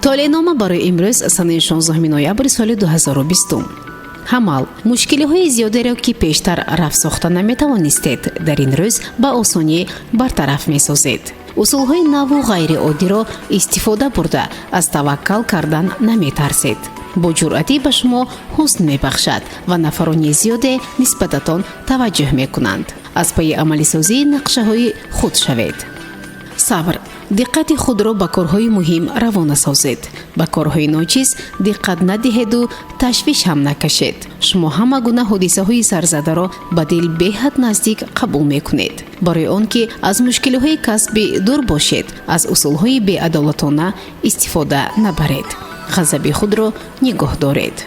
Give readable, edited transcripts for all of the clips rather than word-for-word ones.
Толеънома барои имрӯз, санаи 16 ноябри соли 2020. Ҳамал, мушкилиҳои зиёдеро, ки пештар рафт сохта наметавонистед, дар ин рӯз ба осонӣ бартараф месозед. Усулҳои наву ғайриоддиро истифода бурда, аз таваккал кардан наметарсед. Бо ҷуръатӣ ба шумо ҳусн мебахшад ва нафарони зиёде нисбататон таваҷҷӯҳ мекунанд. Аз пайи амалисозии нақшаҳои худ шавед. Савр, диққати худро ба корҳои муҳим равона созед. Ба корҳои ночиз диққат надиҳеду ташвиш ҳам накашед. Шумо ҳама гуна ҳодисаҳои сарзадаро ба дил беҳад наздик қабул мекунед. Барои он ки аз мушкилиҳои касбӣ дур бошед, аз усулҳои беадолатона истифода набаред. Ғазаби худро нигоҳ доред.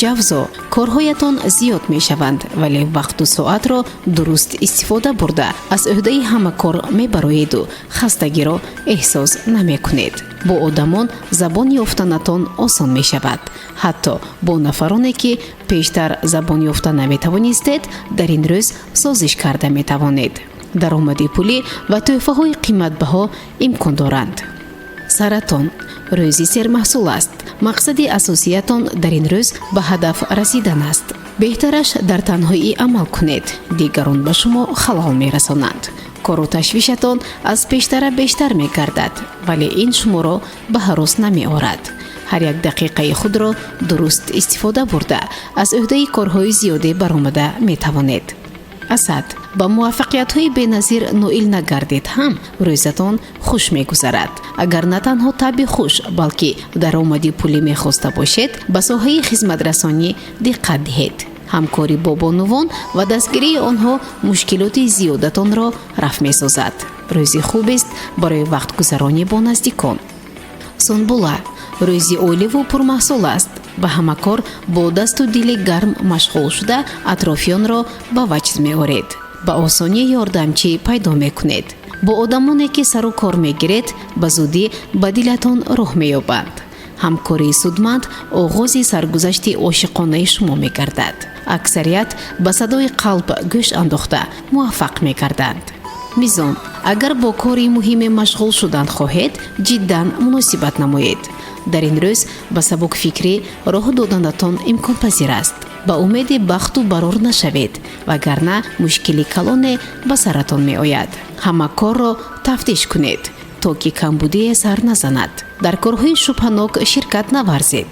Ҷавзо, корҳоятон зиёд мешаванд, вале вақту соатро дуруст истифода бурда, аз ӯҳдаи ҳама кор мебароеду хастагиро эҳсос намекунед. Бо одамон забон ёфтанатон осон мешавад. Ҳатто бо нафароне, ки пештар забон ёфта наметавонистед, дар ин рӯз созиш карда метавонед. Даромади пулӣ ва тӯҳфаҳои қиматбаҳо имкон доранд. Саратон, рӯзи сермаҳсул аст. Мақсади асосиятон дар ин рӯз ба ҳадаф расидан аст. Беҳтараш дар танҳоӣ амал кунед, дигарон ба шумо халал мерасонанд. Кору ташвишатон аз пештара бештар мегардад, вале ин шуморо ба ҳарос намеорад. Ҳар як дақиқаи худро дуруст истифода бурда, аз ӯҳдаи корҳои зиёде баромада метавонед. Асад, ба муваффақиятҳои беназир ноил нагардед ҳам, рӯзатон хуш мегузарад. Агар на танҳо табъи хуш, балки даромади пулӣ мехоста бошед, ба соҳаи хизматрасонӣ диққат диҳед. Ҳамкорӣ бо бонувон ва дастгирии онҳо мушкилоти зиёдатонро рафъ месозад. Рӯзи хубест барои вақтгузаронӣ бо наздикон. Сунбула, рӯзи оливу пурмаҳсул аст. Ба ҳама кор бо дасту дили гарм машғул шуда, атрофиёнро ба ваҷд меоред. Ба осонӣ ёрдамчӣ пайдо мекунед. Бо одамоне, ки сару кор мегиред, ба зудӣ ба дилатон роҳ меёбанд. Ҳамкории судманд оғози саргузашти ошиқонаи шумо мегардад. Аксарият ба садои қалб гӯш андохта, муваффақ мегарданд. Мизон, агар бо кори муҳиме машғул шудан хоҳед, ҷиддан муносибат намоед. Дар ин рӯз ба сабукфикрӣ роҳ доданатон имконпазир аст. Ба умеди бахту барор нашавед, вагарна мушкили калоне ба саратон меояд. Ҳама корро тафтиш кунед, то ки камбудие сар назанад. Дар корҳои шубҳанок ширкат наварзед.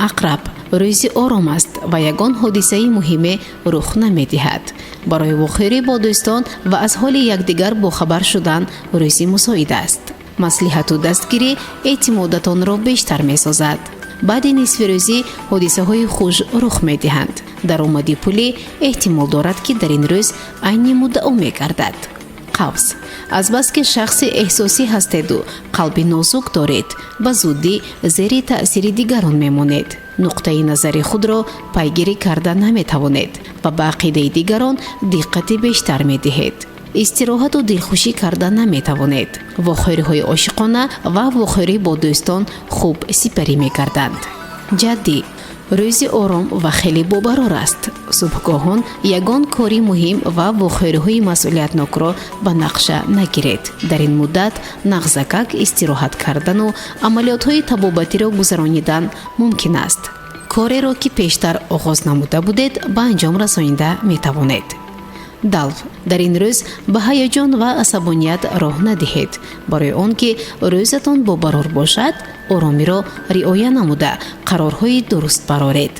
Ақраб, рӯзи ором аст ва ягон ҳодисаи муҳиме рух намедиҳад. Барои вохӯрӣ бо дӯстон ва аз ҳоли якдигар бохабар шудан рӯзи мусоид аст. Маслиҳату дастгирӣ эътимодатонро бештар месозад. Баъди нисфирӯзӣ ҳодисаҳои хуш рух медиҳанд. Даромади пулӣ эҳтимол дорад, ки дар ин рӯз айни муддао мегардад. Қавс, азбаски шахси эҳсосӣ ҳастеду қалби нозук доред, ба зудӣ зери таъсири дигарон мемонед. Нуқтаи назари худро пайгирӣ карда наметавонед ва ба ақидаи дигарон диққати бештар медиҳед. Истироҳату дилхушӣ карда наметавонед. Вохӯриҳои ошиқона ва вохӯрӣ бо дӯстон хуб сипарӣ мегарданд. Ҷаддӣ, рӯзи ором ва хеле бобарор аст. Субҳгоҳон ягон кори муҳим ва вохӯриҳои масъулиятнокро ба нақша нагиред. Дар ин муддат нағзакак истироҳат кардану амалиётҳои табобатиро гузаронидан мумкин аст. Кореро, ки пештар оғоз намуда будед, ба анҷом расонида метавонед. Далв, дар ин рӯз ба ҳаяҷон ва асабоният роҳ надиҳед. Барои он ки рӯзатон бобарор бошад, оромиро риоя намуда, қарорҳои дуруст бароред.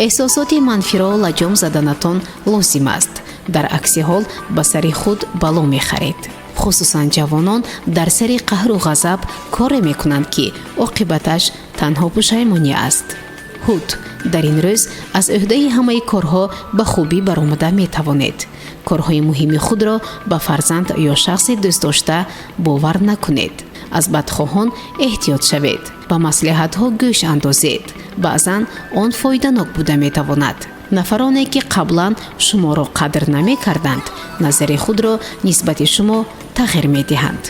Эҳсосоти манфиро лаҷом заданатон лозим аст. Дар акси ҳол ба сари худ бало мехаред. Хусусан ҷавонон дар сари қаҳру ғазаб коре мекунанд, ки оқибаташ танҳо пушаймонӣ аст. Ҳут, дар ин рӯз аз ӯҳдаи ҳамаи корҳо ба хубӣ баромада метавонед. Корҳои муҳими худро ба фарзанд ё шахси дӯстдошта бовар накунед. Аз бадхоҳон эҳтиёт шавед. Ба маслиҳатҳо гӯш андозед, баъзан он фоиданок буда метавонад. Нафароне, ки қаблан шуморо қадр намекарданд, назари худро нисбати шумо тағйир медиҳанд.